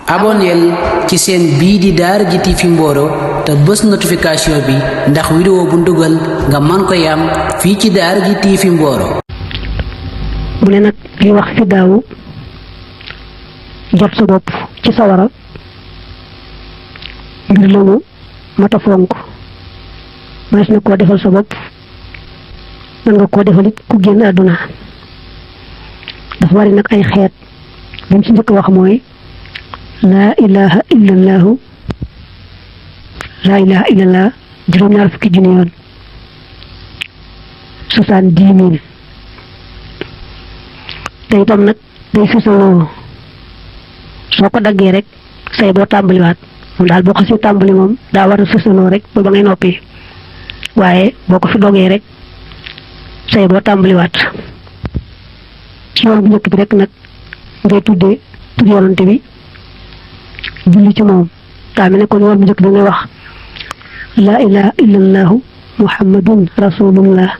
abonneel ci seen bii di Daara J TV Mboro te bës notification bi ndax vidéo bu ndugal nga man ko yam fii ci Daara J TV Mboro. mu ne nag li wax fi daawu jot sa bopp ci sawara ngir la mu mata fonk mas na koo defal sa bopp man nga koo defal it ku génn àdduna dafa bari nag ay xeet li mu ci njëkk wax mooy laa ilaha illallahu laa ilaha illallah juróom-ñaar fukki junni yoon 70 000 te itam nag day fisaloo soo ko daggee rek say boo tàmbaliwaat moom daal boo ko si tàmbali moom daa war a fisaloo rek ba ngay noppi waaye boo ko fi dogee rek say boo tàmbaliwaat ci yoon bu njëkk bi rek nag ngay tuddee tudd yonante bi julli ci moom daa mel ne kon yoon bu njëkk bi ngay wax laa ilaha illallahu muhammadun rasulullah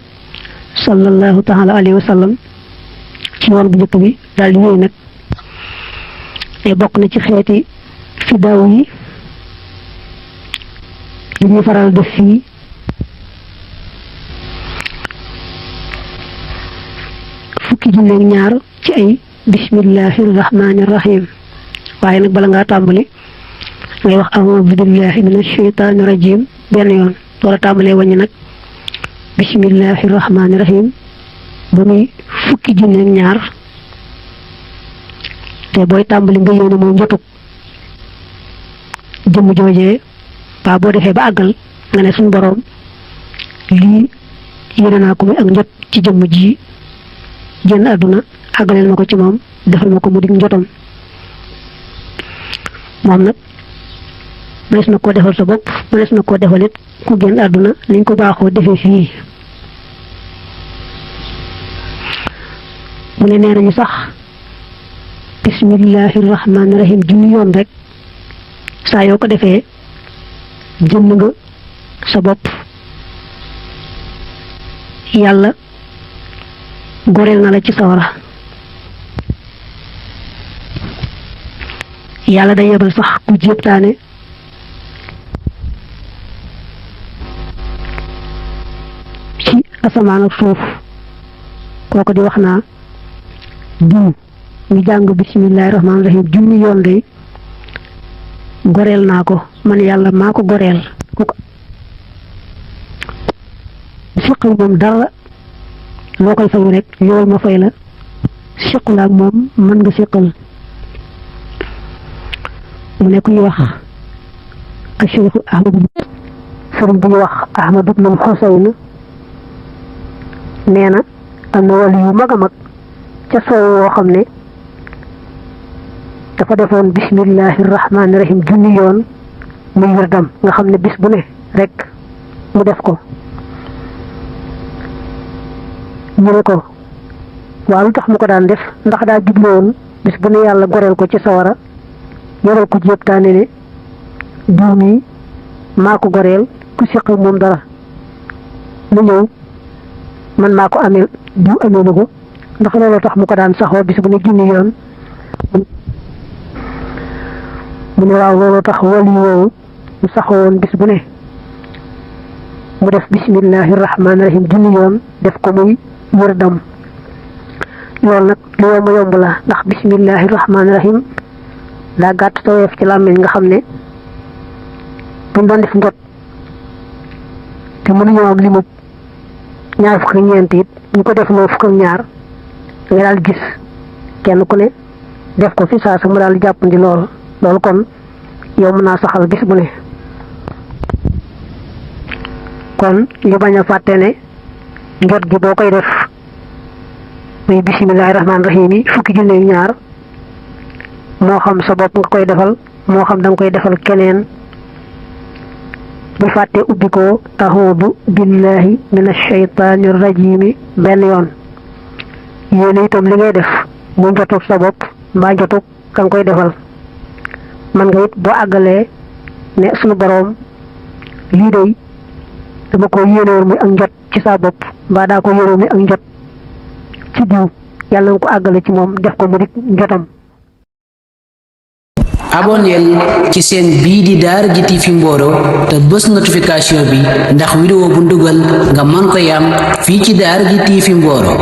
sallallahu taala alayhi wa sallam ci yoon bu njëkk bi daal di wéy nag te bokk na ci xeeti fi daaw yi li ñuy faral def fii fukki junneeg ñaar ci ay bismillahi rahmani rahim waaye nag bala ngaa tàmbali ngay wax a'uudu billahi minash shaytaani rajim benn yoon wala tàmbalee wàññi nag bismillahi rahmani rahim ba muy fukki junneeg ñaar te booy tàmbali nga yéene moom njotug jëmm joojee ba boo defee ba àggal nga ne suñu boroom lii yéene naa ko muy ak njot ci jëmm ji génn àdduna àggaleel ma ko ci moom defal ma ko mu dig njotam moom nag mënees na koo defal sa bopp mënees na koo defal it ku génn àdduna liñ ko baaxoo defee fii mu ne nee nañu sax bismillahi rahmaani rahim junni yoon rek saa yoo ko defee jënd nga sa bopp yàlla goreel na la ci sawara yàlla day yebal sax ku jéebtaane ci asamaan ak suuf kooku di wax naa diw ñu jàng bismillahi rahmaani rahim junni yoon day goreel naa ko man yàlla maa ko goreel ku ko siqal moom dara loo koy fayu rek yool ma fay la siqul ak moom mën nga siqal mu nekk ñu wax ak Cheikh Ahmadu sëriñ bu ñu wax Ahmadu ibn Xuseyn nee na am na wàllu yu mag a mag ca soow woo xam ne dafa defoon bismillahi rahmaani rahim junni yoon muy wirdam nga xam ne bis bu ne rek mu def ko ñu ne ko waaw lu tax mu ko daan def ndax daa jubloon bis bu ne yàlla goreel ko ci sawara yoral ko jéebtaane ne diw mi maa ko goreel ku siq moom dara mu ñëw man maa ko amee diw amee na ko ndax looloo tax mu ko daan saxoo bis bu ne junni yoon mu ne waaw looloo tax wali woowu mu saxoon bis bu ne mu def bismillahi rahmaani rahim junni yoon def ko muy wërdam loolu nag lu yomb yomb la ndax bismillahi rahmaani rahim daa gàtt taweef ci làmmiñ nga xam ne buñ doon def njot te mënuñoo am limu ñaar fukk ak ñeent it ñu ko def loo fukk ak ñaar nga daal gis kenn ku ne def ko fi saa sa mu daal jàppandi loolu kon yow mën naa saxal bis bu ne kon ñu bañ a fàtte ne njot gi boo koy def muy bismillahi rahmaani rahim yi fukki junne ñaar moo xam sa bopp nga koy defal moo xam da nga koy defal keneen bu fàtte ubbi ko a'uudu billahi minash shaytaani rajimi benn yoon yéene itam li ngay def mu njotug sa bopp mbaa njotug ka nga koy defal man nga it boo àggalee ne sunu boroom lii day dama ko yéenewoon muy ak njot ci sa bopp mbaa daa ko yéenewoon muy ak njot ci diw yàlla nga ko àggale ci moom def ko mu dik njotam abonneel ci seen bii di Daara J TV Mboro te bës notification bi ndax vidéo bu ndugal nga mën ko yam fii ci Daara J TV Mboro